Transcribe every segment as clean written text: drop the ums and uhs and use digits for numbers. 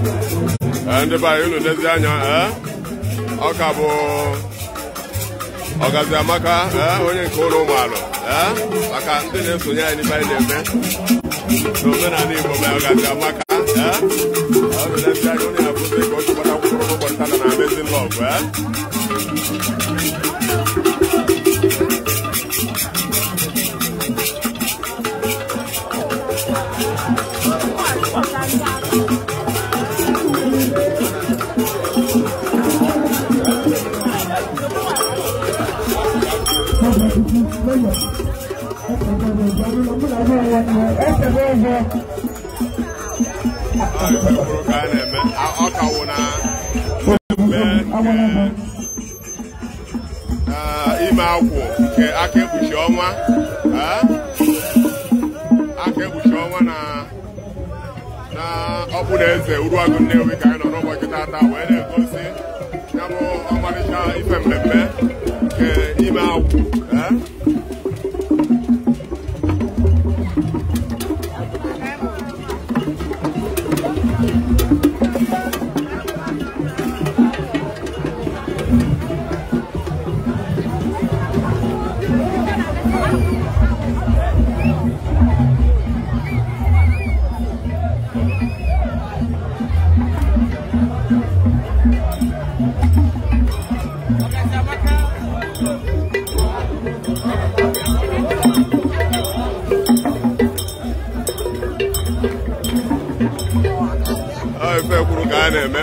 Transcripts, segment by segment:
Ndị be anyị unu lezi anya ọ ka bụ Ọgazi Amaka onye nke ụlọ ụmụalụ maka ndị na-esonye anyị n'ife anyị na-eme n'omenala Igbo ma Ọgazi Amaka ọ lezi anya onye na-abụzi ka o jikwata akwụkwọ n'ụbọchị tata na Amazing Love. Ime akwụ nke aka ekpuchi ọnwa aka ekpuchi ọnwa na ọkpụ na eze Uruagụ Nnewi ka anyị nọ n'ụbọchị tata wee na-egosi ya bụ ọmarịcha ife mmemme nke ime akwụ. Ife kwuru ka a na-eme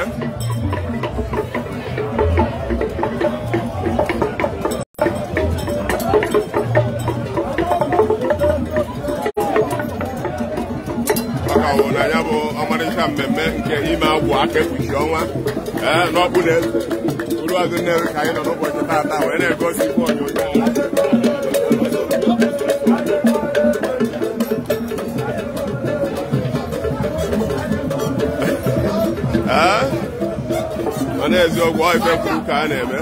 ọ ka wụ na ya bụ ọmarịcha mmemme nke ime agwụ aka ekpuchi ọnwa n'ọkpụ na eze Uruagụ Nnewi ka anyị nọ n'ụbọchị tata wee na-egosi ife onyonyo anyị. Ọ na-eziokwu ọ ife kwuru ka a na-eme.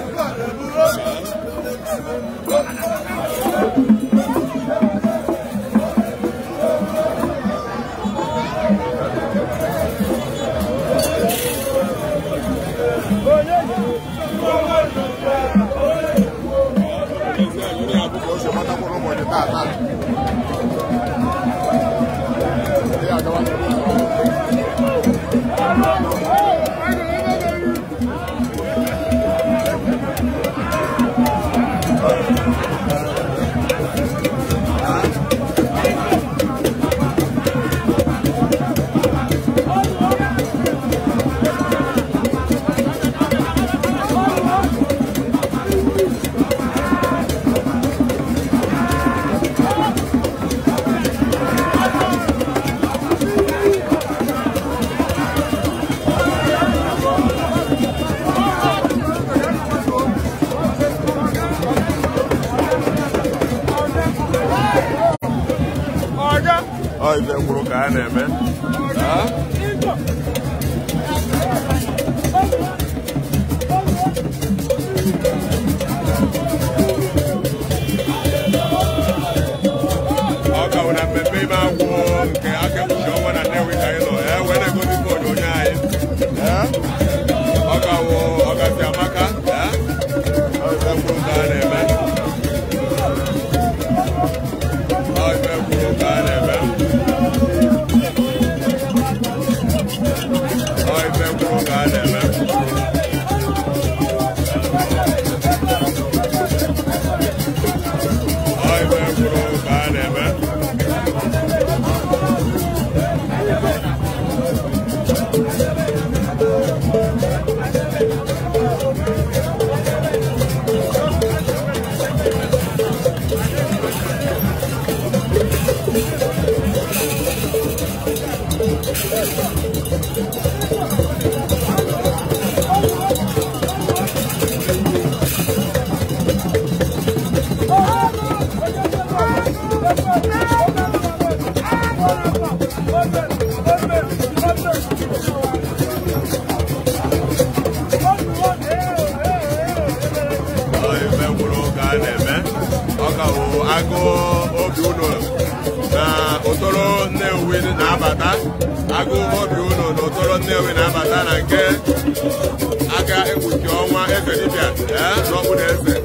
Ọ ife kwuru ka a na-eme. Ọ ka bụ na mmemme ime agwụ nke aka ekpuchi ọnwa na Nnewi ka anyị nọ wee na-egosi ife onyonyo anyị. Ọ ka bụ Ọgazi Amaka. Ọ ife kwuru ka a na-eme. Ọ ife kwuru ka a na-eme. Ọ ife kwuru ka a na-eme. Ọ ife kwuru ka a na-eme. Ife kwuru ka a na-eme. Ọ ka bụ agụ obi unu na Otolo Nnewi na-abata. Agụ obi unu n'Otolo Nnewi na-abata na nke aka ekpuchi ọnwa eze dibịa n'ọkpụ na eze.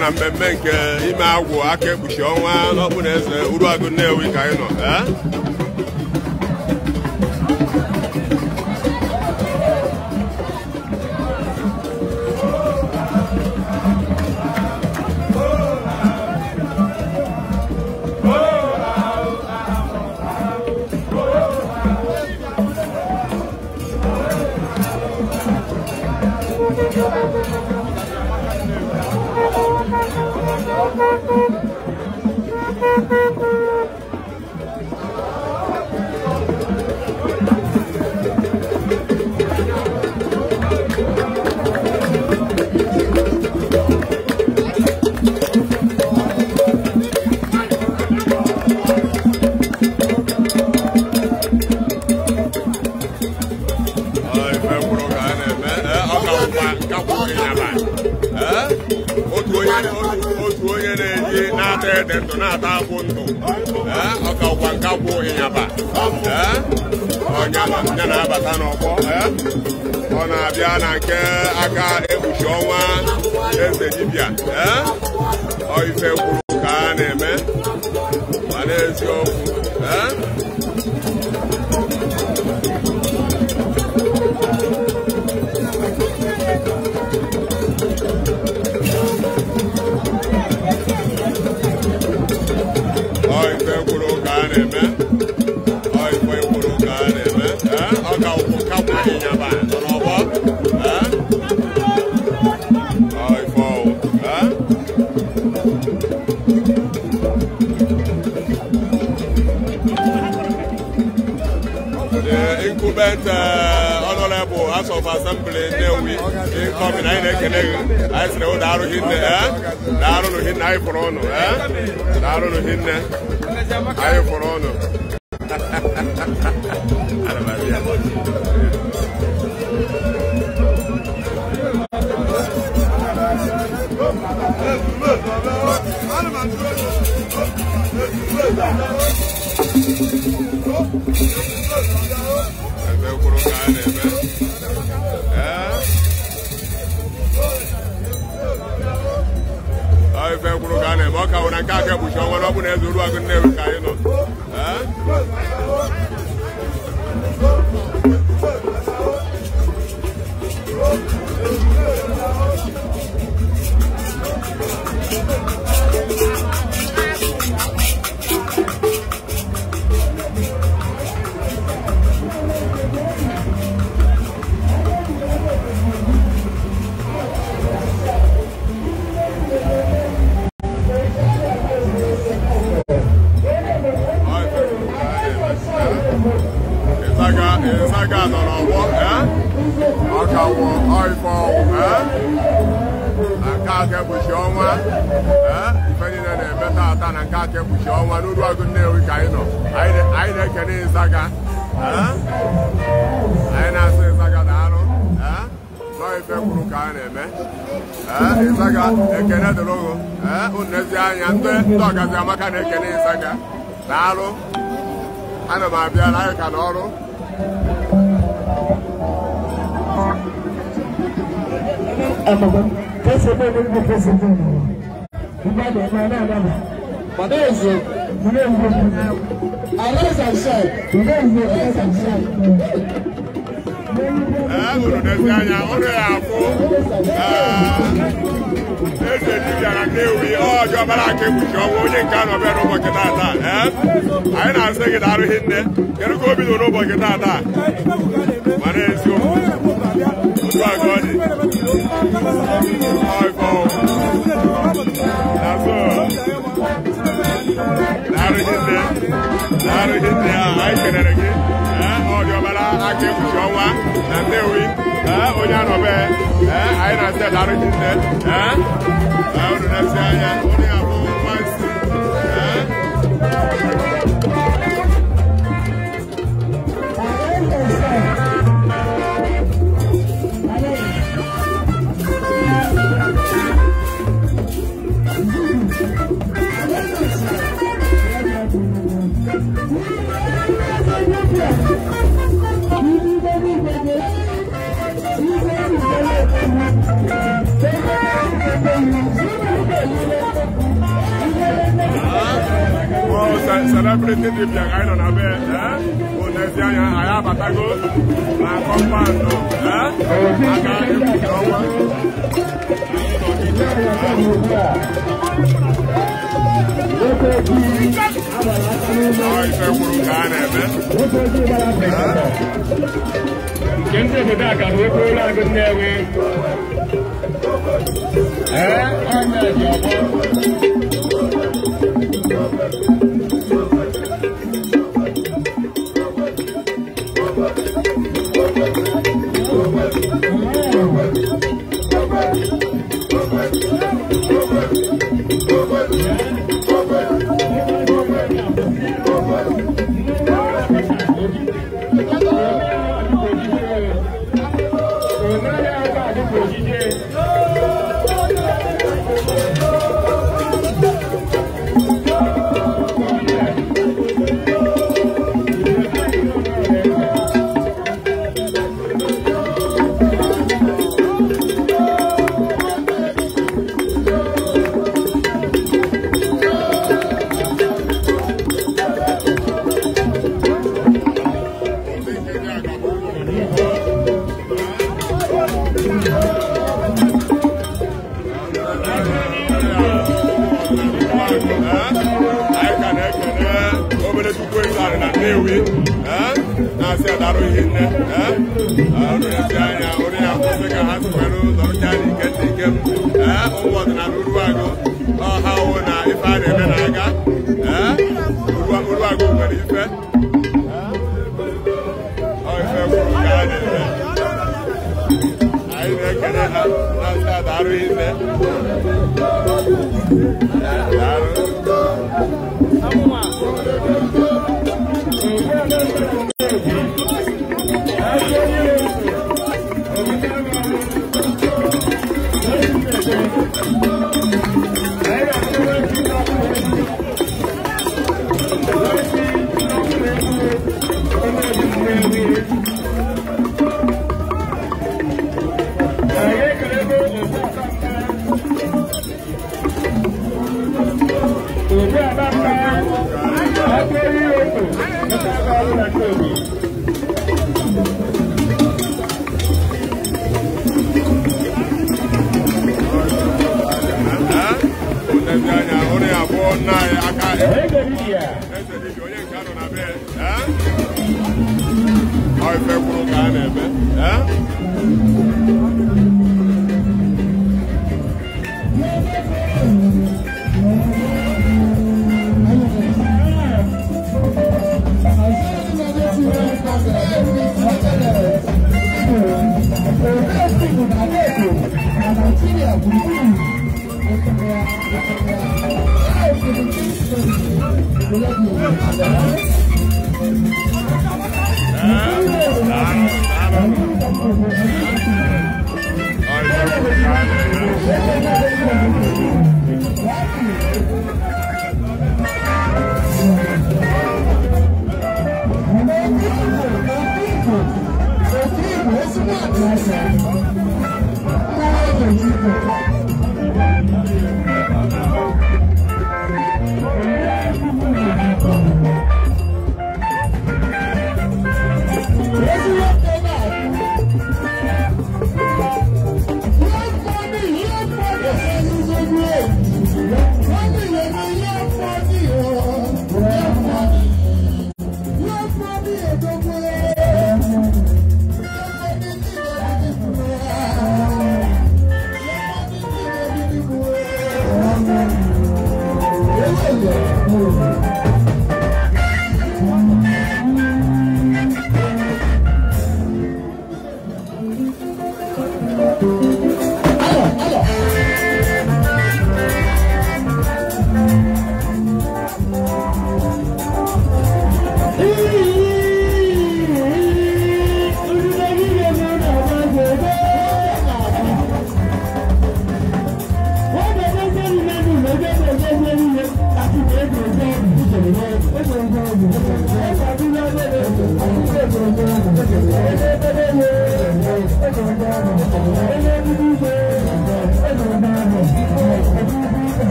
Na mmemme nke ime agwụ aka ekpuchi ọnwa n'ọkpụ na eze Uruagụ Nnewi ka anyị nọ. Otu onye na-eji na-ata ede ndụ na-ata akwụ ndụ, ọka ụkwa nkakwụ ịnyaba ọnya ya na-abata n'ọgbọ. Ọ na-abịa na nke aka ekpuchi ọnwa eze dibịa. Ọ ife kwuru ka a na-eme ma n'eziokwu. The incumbent Honorable House of Assembly Nnewi incoming, anyị na-ekele gị. Anyị sịrị ụda arụ hinne, daarụnụ hinne, anyị fụrụ ụnụ, daarụnụ hinne, anyị fụrụ ụnụ. Ebe kwuru ka a na-eme. Ife kwuru ka a na-eme. Ọ ka wụ na nke aka ekpuchi ọnwa n'ọkpụ na eze Uruagụ Nnewi ka anyị nọ. Ịzaga nọ n'ọgbọ. Ọka wụ ife ọwụ. Na nke aka ekpuchi ọnwa. Ife niile na-eme tata na nke aka ekpuchi ọnwa n'Uruagụ Nnewi ka anyị nọ. Anyị na-ekene Ịzaga. Anyị na-asị Ịzaga daalụ. Nọọ ife kwuru ka a na-eme. Ịzaga ekene dịrị ụgụ. Unu ezi anya ndị ọgazi amaka na-ekene Ịzaga. Daalụ. Ana m abịa na anyị ka n'ọrụ. Unu n'ezi anya unu ya afụ eze dibịa na Nnewi ọjọọ bara aka ekpuchi ọnwa onye nke a nọ bịa n'ụbọchị tata. Anyị na-asị gị daalụ hinne. Kedu ka obi dị n'ụbọchị tata? Mana eziokwu otu a ka ọ dị. Daalụ hinne. Daalụ hinne. Anyị kelere gị. Ọjọọ bara aka ekpuchi ọnwa na Nnewi onye anọbe. Anyị na-asị daalụ hinne. Unu na-esi anya onye abụ nwansi. Celebrity dibịa ka anyị nọ na be. Unu ezi anya anyị abatago na kọmpandụ aka ekpuchi ọnwa. Ife kwuru ka a na-eme. Nke ndị obodo a ka bụ okwu Uruagụ Nnewi. Ọnya ji ọgbọ. Anyị ka na-ekene obere tupu ịzarị na Nnewi na-asị adarụ ihe nne. Unu na-esi anya onye ya kwụsị ka ha si were nọrọcha n'ike ndị ike m. Ụmụ ọdịnala Uruagụ ọha wụ na ife a na-eme na-aga. Uruagụ nwere ife. Ọ ife kwuru ka a na-eme. Anyị na-ekene ha na-asị adarụ ihe nne. Daalụ. Ife kwuru ka a na-eme. Thank you.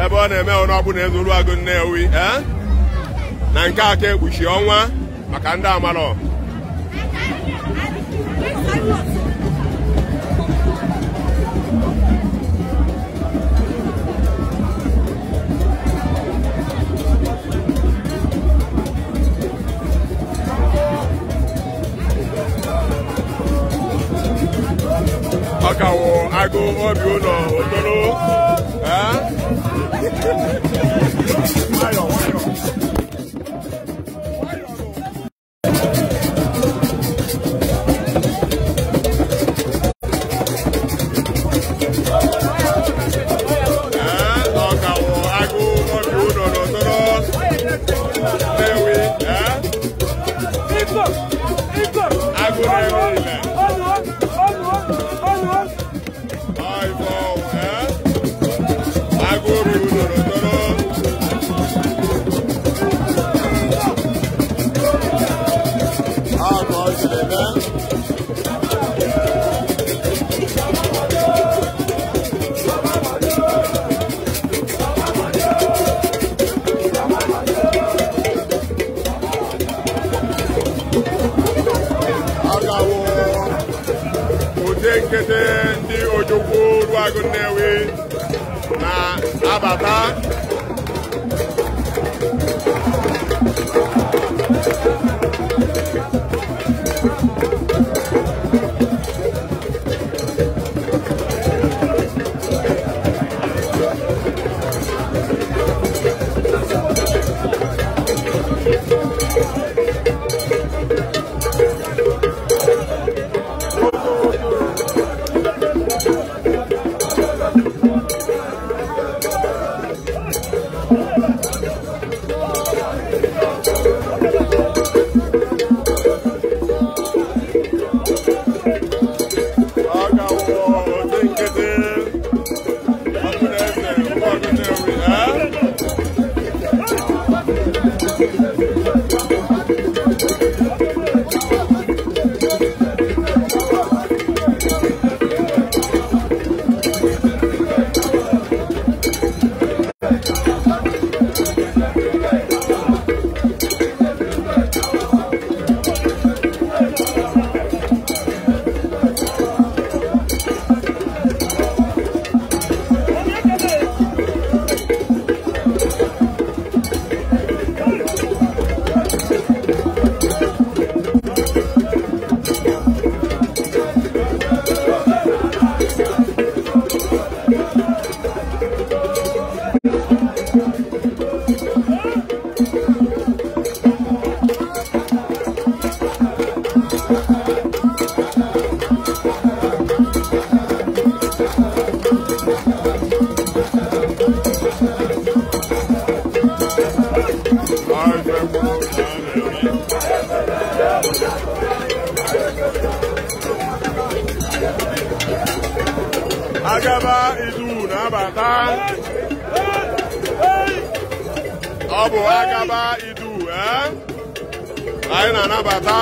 Ebe ọ na-eme ọnụọbụ na-ezuru agụ Nnewi na nke aka ekpuchi ọnwa maka ndị amarọ. Ọ ka wụ agụ obi ụlọ otoro. Nwayọ nwayọ. Nkete ndị Ojukwu Uruagụ Nnewi na-abata. Agaba izu na-abata. Ọ bụ Agaba Idu, anyị na-anabata.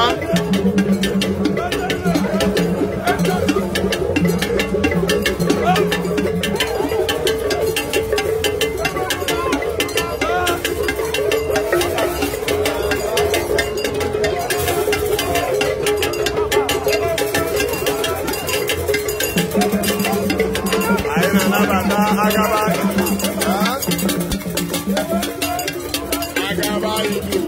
Anyị na-anabata Agaba Idu. Agaba Idu.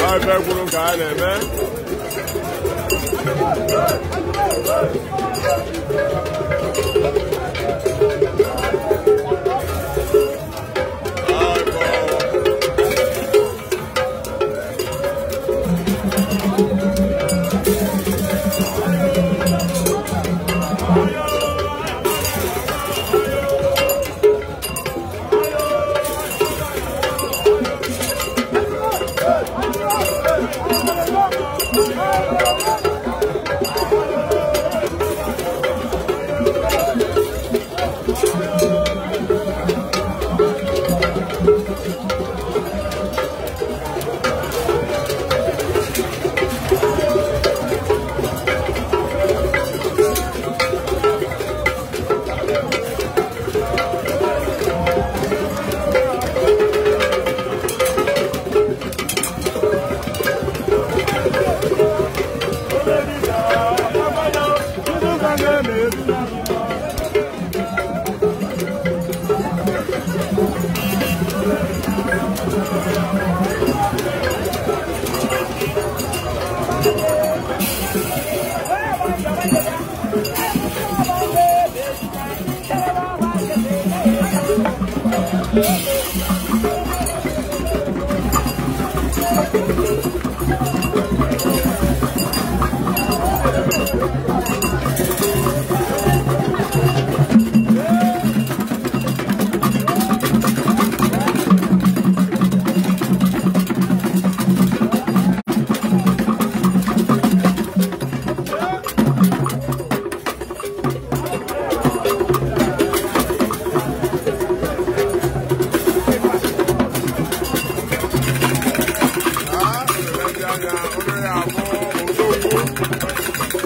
Ọ ife kwuru ka a na-eme. Ọ ife ọwụ.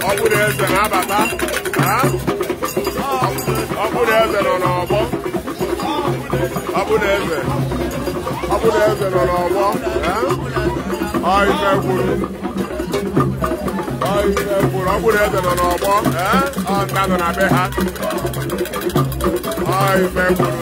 Ọ bụrụ eze na-abata, ọ bụrụ eze nọ n'ọgbọ, ọ bụrụ eze, ọ bụrụ eze nọ n'ọgbọ, ọ ife kwuru, ọ ife kwuru, ọ bụrụ eze nọ n'ọgbọ, ọ nta nọ na be ha, ọ ife kwuru.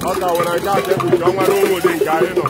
Ọ ka nwere nke a ka ekpuchi ọnwa n'ụmụ dị nke anyị nọ.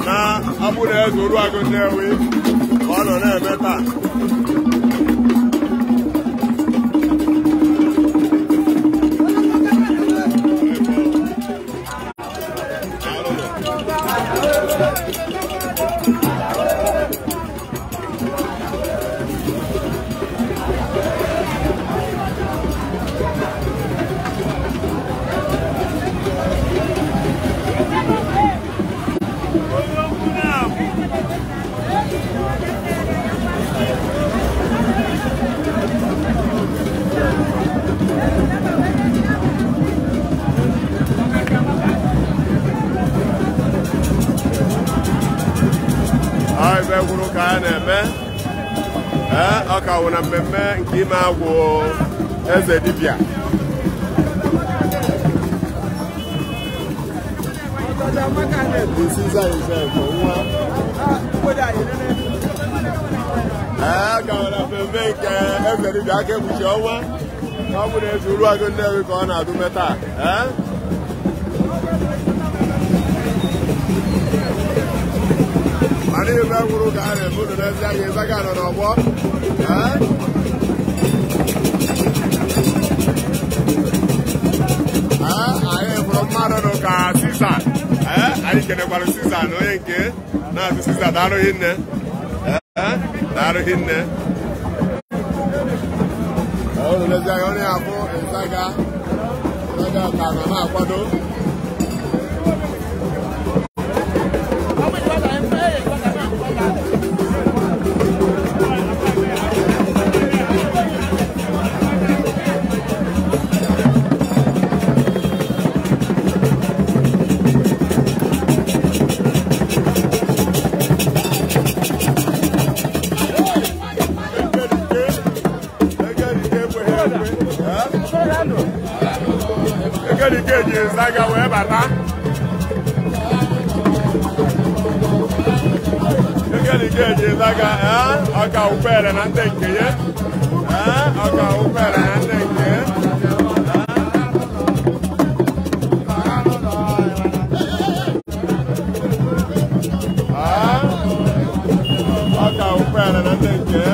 Na abụ na eze Uruagụ Nnewi ka ọ nọ na-eme taa. Ka a na-eme ọ ka wụ na mmemme nke ime agwụ eze dibịa. Ee, ka wụ na mmemme nke eze dibịa aka ekpuchi ọnwa ka ọ bụrụ eze Uruagụ Nnewi ka ọ na-adụme taa. Ee, mana ibe gwụrụ ka a na-eme unu n'ezi anya ịzaga nọ n'ọgbọ. Anyị hụrụ mmadụ nụ ka Sisa. Anyị kenekwara Sisa na onye nke na-azụ Sisa daalụghị nne. Daalụghị nne. Unu n'ezi anya onye abụ ịzaga ịzaga ka nọ na-akwado. Zaga wee bata. Ekelike eji zaga ọka ụkwere na ndị nke ya. Ọka ụkwere na ndị nke ya. Ọka ụkwere na ndị nke ya.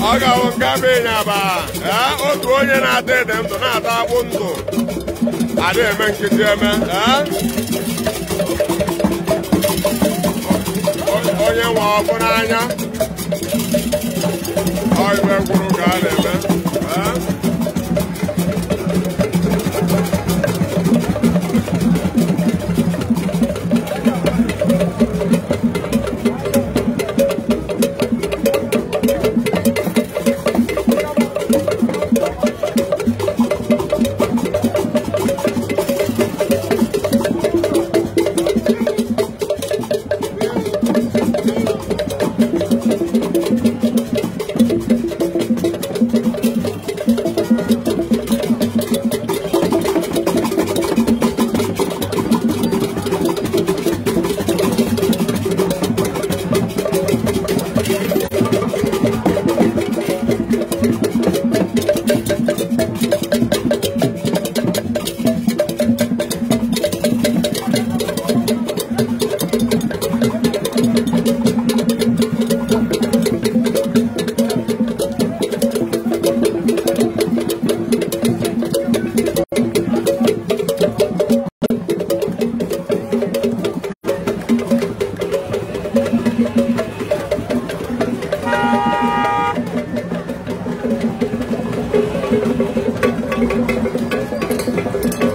Ọ ga-awụ nke bụ ịnyaba otu onye na-ata ede ndụ na-ata akpụ ndụ adị eme nkịtị eme onye nwe ọkụ n'anya ọ ibe gwụrụ ka a na-eme.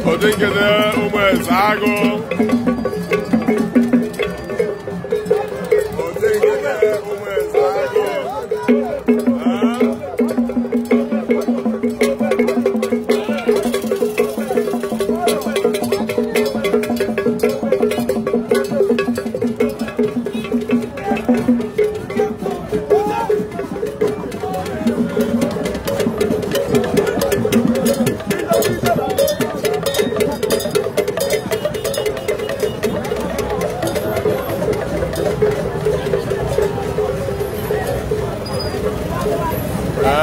Odinkede ụmụ eze agụ Odinkede ụmụ eze agụ.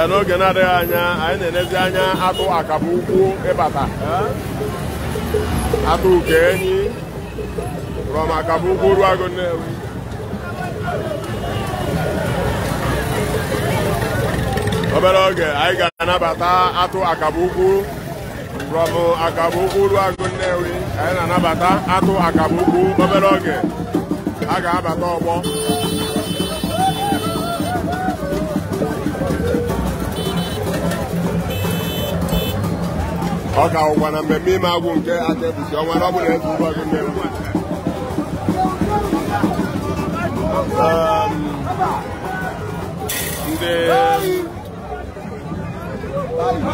N'oge na-adịghị anya anyị na-elezi anya atụ akaba ukwu ịbata atụ uke enyi from akaba ukwu ruo agụ Nnewi. Obere oge anyị ga-anabata atụ akaba ukwu from akaba ukwu ruo agụ Nnewi. Anyị na-anabata atụ akaba ukwu obere oge a ga-abata ọgbọ. Ọ ka ụkwa na mmemme ime agwụ nke aka ekpuchi ọnwa na ọ bụla etu ụgbọ gị Nnewi. Ndị ụmụ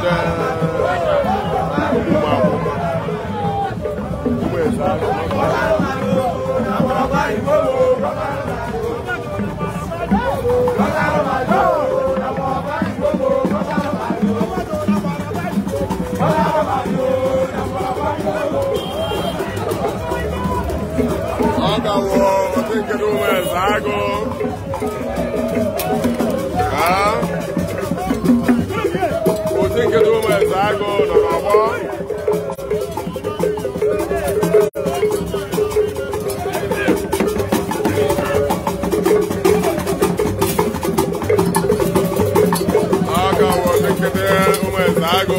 akwụkwọ ụmụ eze agụ Ọ gawo otu nkede ụmụ eze agụ. Otu nkede ụmụ eze agụ nọ n'ọgbọ. Ọ gawo otu nkede ụmụ eze agụ.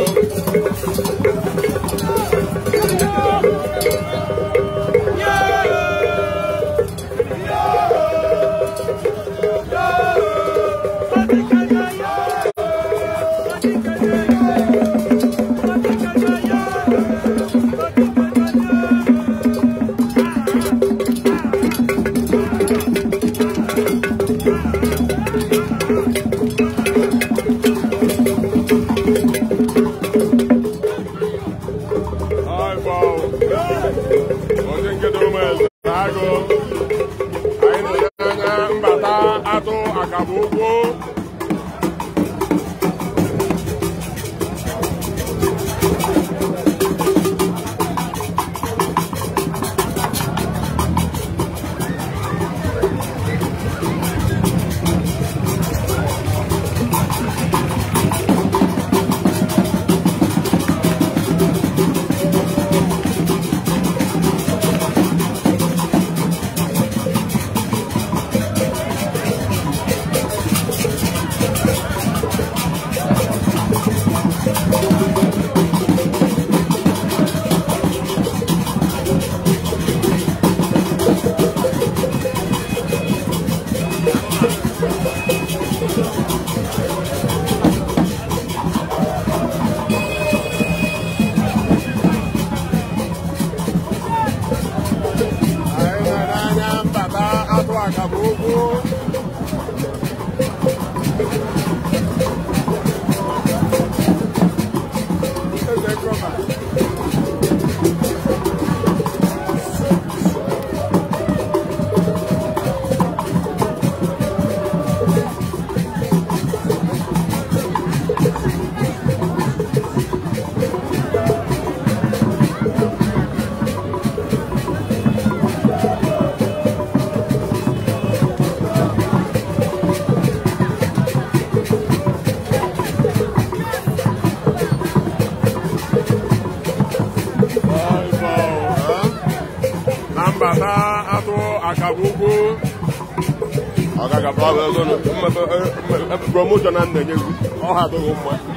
Promotion and the all had to go.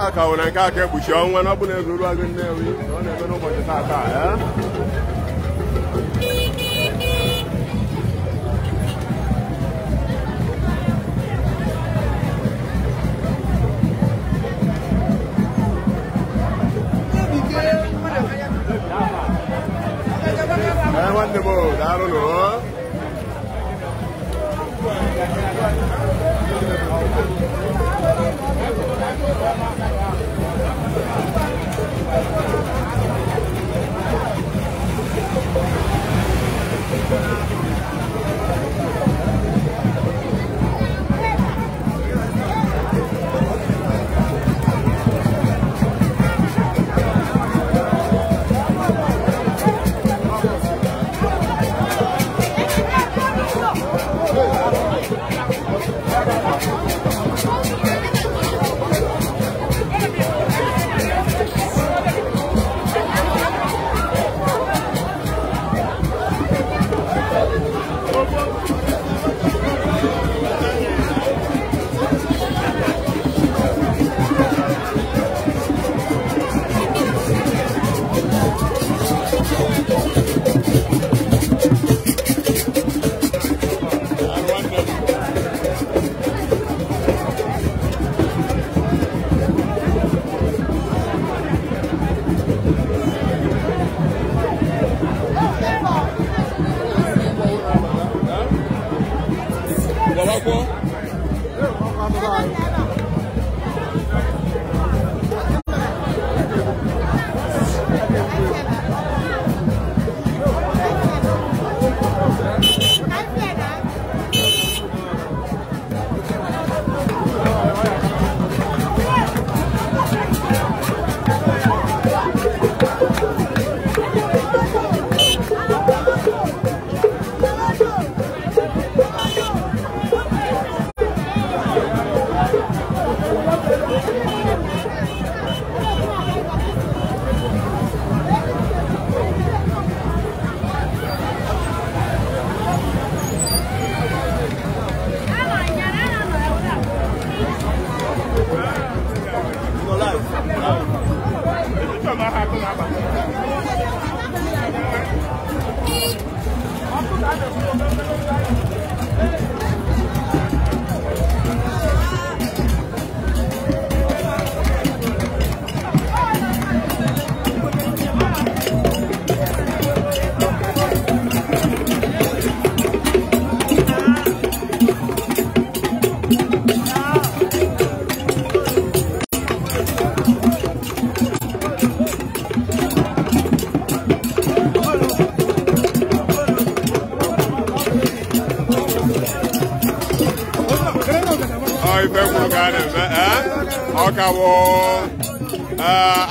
Aka wụ na nke aka ekpuchi ọnwa na ọ bụ na ezuru agụ Nnewi na ọ na-eme n'ụbọchị taata. Nwanne m daalụ nụ.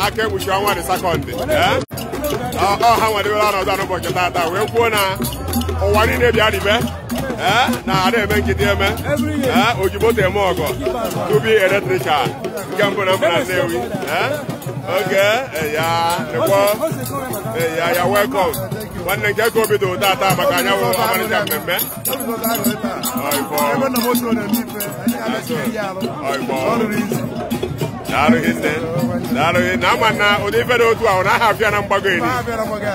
Aka ekpuchi ọnwa dị sekọndị ọ ha nwadewere ọnọdụ a n'ụbọchị taata wee kwuo na ụwa niile bịa ribe na ada eme nkịtị eme ojigbo eme ọgọ tubi eletrikal nke mbụ na mbụ na Nnewi. Oge ya nekwo ya welcome nwanne nke ka obido taata maka anyanwụ ọmarịcha mmemme. Daalụ ama na ụdị ife dị otu ahụ na aha afịa na mgbago eri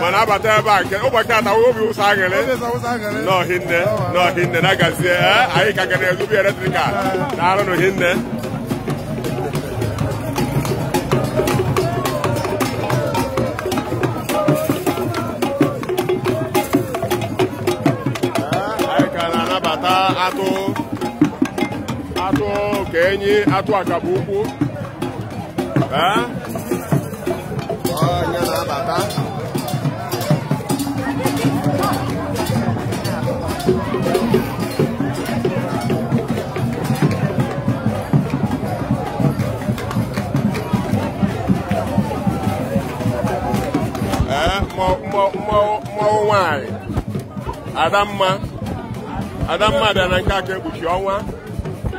mana abata ebe a nke ụbọchị ata obi ụsọ aṅụrị n'ọhinne n'ọhinne na gazie anyị ka ga na-ezubi eletrikal. Daalụ n'ohinne. Anyị ka na-anabata atụ atụ ka enyi atụ akabụ ukwu. Onye na-abata mmọnwụ nwanyị Adamma Adamma bịara na nke aka ekpuchi ọnwa.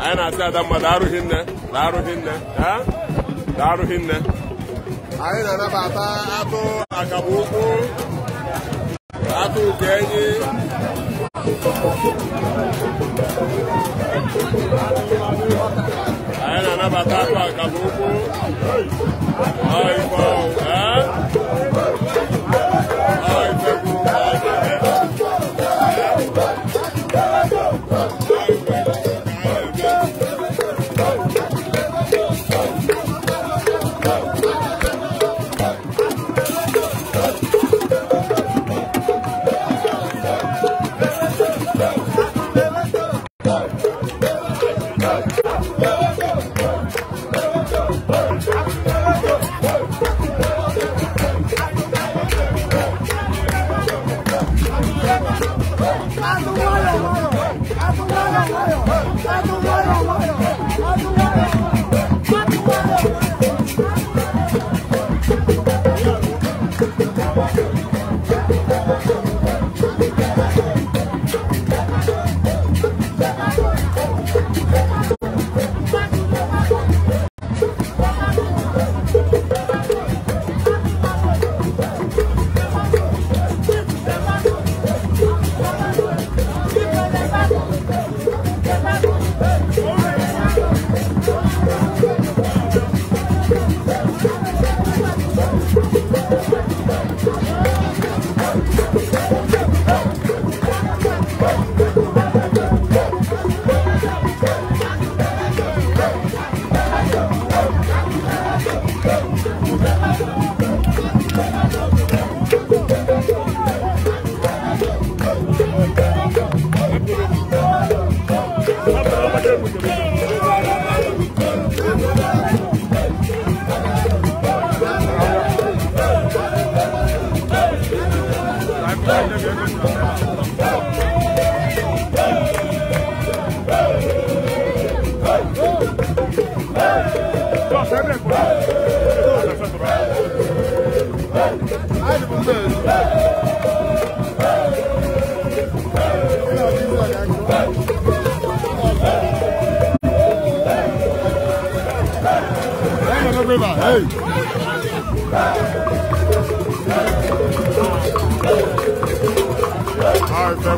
Anyị na-asị Adamma daarụghị nne, daarụghị nne, daarụghị nne. Anyị na-anabata atụ akabụ ukwu, atụ nke enyi. Anyị na-anabata atụ akabụ ukwu. Ọ ife ọwụ, ọ ife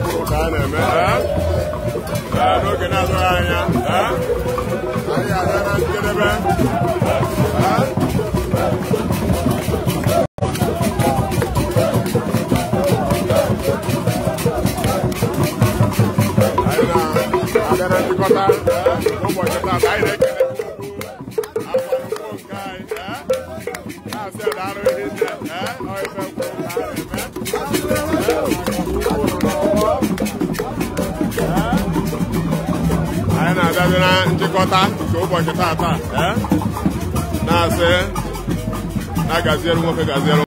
kwuru ka a na-eme. N'oge na-adọghị anya, anyị abịa na njedebe. Anyị na-abịa na nchịkọta ụbọchị taata. Anyị na-ekele akwarụkwo nke anyị, na-asị daalụ ihe nne, ọ ife kwuru ka a na-eme. Anyị na-abịazi na nchịkọta nke ụbọchị taata, na-asị na gaziere nwoke gaziere.